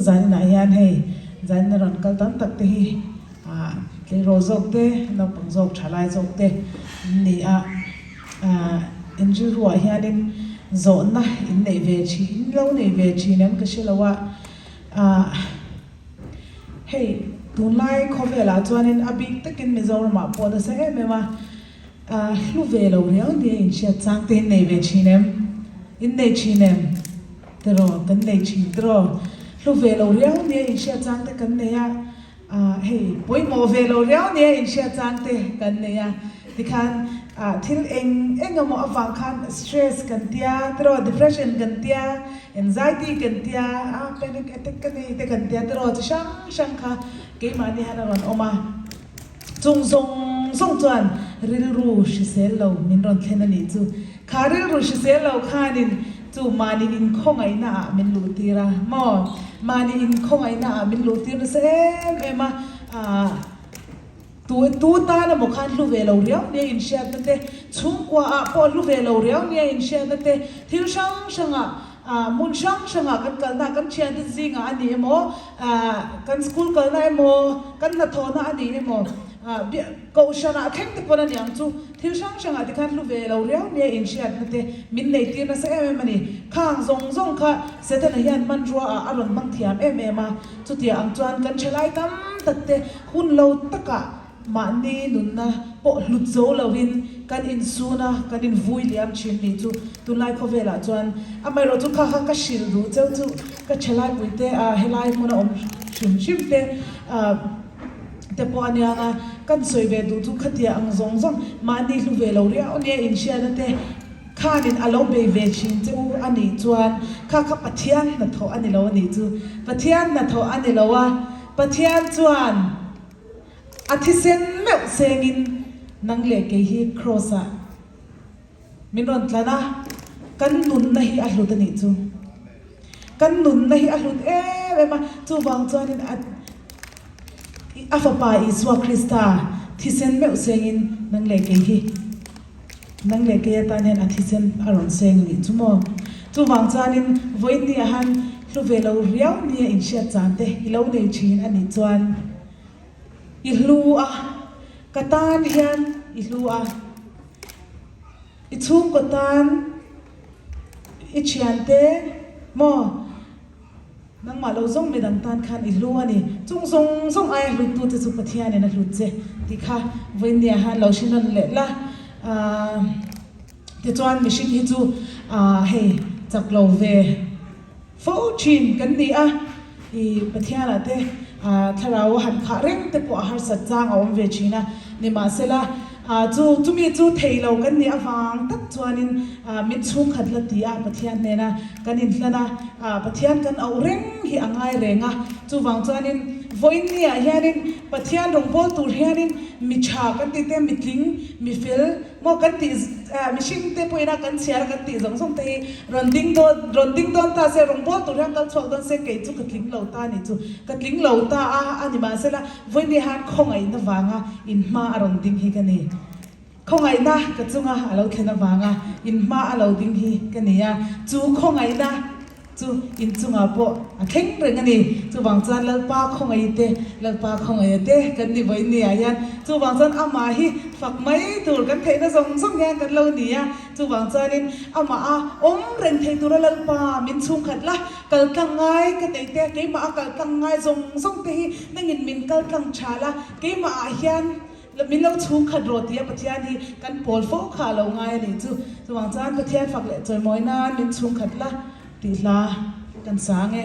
Zaninah hian hei zanin a rawn kal tam tak te hi ah tleirawl zawk te, naupang zawk, thalai zawk te an ni a. Ah in rilruah hianin zawhna in neih ve thin, in lo nei ve thin em ka hre lo a. Ah hei tunlai khawvelah chuanin a bik takin Mizoramah pawh nasa em em a. A hlu ve lo riau nia in hriat chang te in nei ve thin em? In nei thin em? Tiraw, kan nei thin tiraw? Hlu ve lo riau nia in hriat chang te kan nei a, ah hei pawimawh ve lo riau nia in hriat chang te kan nei a, tikhan ah thil eng eng emaw avang khan stress kan tia tiraw, depression kan tia, anxiety kan tia, ah panic attack ka nei te kan tia tiraw, chi hrang hrang kha keimahni hian a rawn awm a. Chung zawng zawng chuan rilru hrisel lo min rawn thlen a nih chu. Kha rilru hrisel lo khanin chu mahni inkhawngaihna ah min luhtir a maw? Mahni inkhawngaihna ah min luhtir nasa em em a, aah tu tu tan emaw khan hlu ve lo riau nia inhriatna te, chhungkua ah pawh hlu ve lo riau nia inhriatna te, thil hrang hrang ah Ah, hmun hrang hrangah kan kalna, kan thiante zingah a ni emaw, ah, kan school kalna emaw, kan hnathawhna a ni emaw, ah, kohhranah thleng te pawn a ni ang chu. Thil hrang hrangah tikhan hlu ve lo riau nia inhriatna te min nei tir nasa em em a ni. Khang zawng zawng kha Setana hian hmanrua ah a rawn hmang thiam em em a, chutia ang chuan kan thalai tam tak te hun lo takah Mahni nunna pawh hlut zo loin kan insun a, kan invui liam thin nih chu tunlai khawvelah chuan amaherawh chu kha kha ka hrilh duh cheu chu ka thalaipui te ah helai hmuna awm hrim hrim te ah te pawh a niang a, kan sawi ve duh chu khatia ang zawng zawng mahni hlu ve lo riau nia inhriatna te khanin a lo bei ve thin che u a nih chuan kha kha Pathian hnathawh a ni lo a nih chu Pathian hnathawh a ni lo a, Pathian chuan. A thisen meuh sengin nang leh kei hi Kraws-ah min rawn tlan a, kan nunna hi a hlut a nih chu. Kan nunna hi a hlut em em a, chuvang chuanin a a Fapa Isua Krista thisen meuh sengin nang leh kei hi nang leh kei atan hian a thisen a rawn seng a nih chu maw. Chuvang chuanin vawiinniah han hlu ve lo riau nia inhriat chan te i lo nei thin a nih chuan, I hlu a, ka tan hian i hlu a, i chhungkaw tan, i thiante maw nangmah lo zawng midang tan khan i hlu a ni. Chung zawng zawng aia hluttute chu Pathianin a hlut che tih kha vawiinniah han lo hre nawn leh la. Aaa tichuan mihring hi chu aaa hei chak lo ve. Fo thin kan ni a, i Pathianah te thlarau a han khah reng te pawh a harsat chang a awm ve thin a, nimahsela chu chumi chu thei lo kan nih avang tak chuanin min chhungkhat la ti a, Pathian hnena kan inhlan a, Pathian kan auh reng hi a ngai reng a, chuvang chuanin vawiinniah hianin Pathian rawngbâwl tur hianin mi tha kan tih te, mi tling, mi fel, Maw kan tih mihring te pawhin a kan chhiar a kan tih zawng zawng te hi rawn ding dawn rawn ding dawn ta se rawn bawl tur hian kal chhuak dawn se kei chu ka tling lo ta ni chu ka tling lo ta a a ni mahsela vawiin han khawngaihna vanga in hma a rawn ding hi ka ni khawngaihna ka chunga a lo thlen avanga in hma a lo ding hi ka ni a chu khawngaihna Chu in chungah pawh a thleng reng a ni. Chuvang chuan Lalpa khawngaih te, Lalpa khawngaih a te kan ni vawiin ni ah hian. Chuvang chuan amah hi fak mai tur kan theihna zawng zawng hian kan lo ni a. Chuvang chuanin amah a awm reng thei tura Lalpa min chhungkhat la, kal tlang ngai ka neih te, keimah a kal tlang ngai zawng zawng te hi nangin min kal tlang tha la, keimah ah hian Min lo chhung khat rawh tia Pathian hi kan pawl fo kha a lo ngai a nih chu. Chuvang chuan Pathian fak leh chawimawi nan min chhung khat la tih hla kan sang e.